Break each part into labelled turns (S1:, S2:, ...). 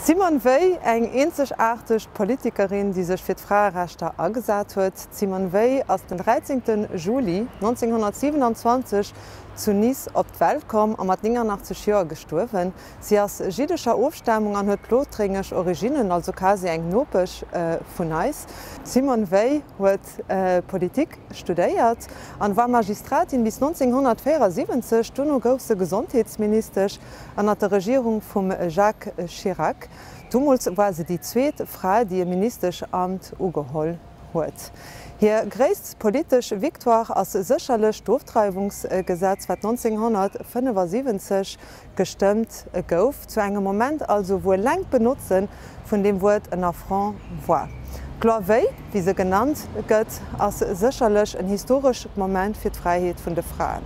S1: D'Simone Veil, eng eenzegaarteg Politikerin, déi sech fir d'Fraerechter agesat huet. D'Simone Veil ass den 13 Juli 1927 zu Nice op d'Welt komm a mat 89 Joer gestuerwen. Si ass jiddescher Ofstamung an huet lothréngesch Originnen, also quasi eng Nopesch vun eis. D'Simone Veil huet Politik studéiert an war Magistratin bis 1974. Dono gouf se Gesondheetsministesch Ënnert der Regierung vum Jacques Chirac, domols war se déi zweet Fra, déi e Ministeschamt ugeholl huet. Hir gréisst politesch Victoire ass sécherlech d'Ofdreiwungsgesetz, wat 1975 gestëmmt gouf, zu engem Moment also, wou eleng d'Benotze vun deem Wuert en Affront war. D'Loi Veil, wéi se genannt gëtt, ass sécherlech en historescht Moment fir d'Fräiheet vun de Fraen.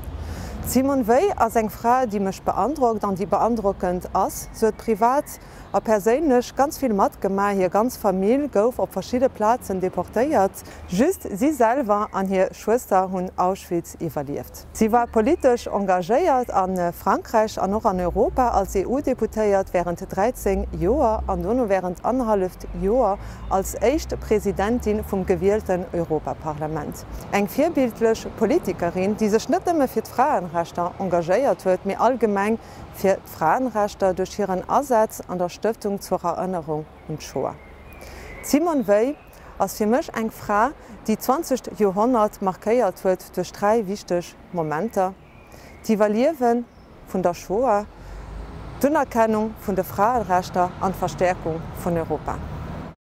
S1: D'Simone Veil ass eng Fra, déi mech beandrockt an déi beandrockend ass. Se huet privat a perséinlech ganz vill matgemaach. Hir ganz Famill gouf op verschidde Plazen deportéiert. Just si selwer an hir Schwëster hunn Auschwitz iwwerlieft. Si war politesch engagéiert a Frankräich an och an Europa als EU-Deputéiert wärend 13 Joer an dono wärend annerhalleft Joer als éischt Presidentin vum gewielten Europaparlament. Eng virbildlech Politikerin, déi sech net nëmme fir d'Fraenrechter engagéiert huet, mee allgemeng fir d'Fraenrechter duerch hiren Asaz an der Stëftung zur Erënnerung un d'Shoah. D'Simone Veil ass fir mech eng Fra, déi d'zwanzegt Joerhonnert markéiert huet duerch 3 wichteg Momenter, d'Iwwerliewe vun der Shoah, d'Unerkennung vun de Fraerechter an d'Verstäerkung vun Europa.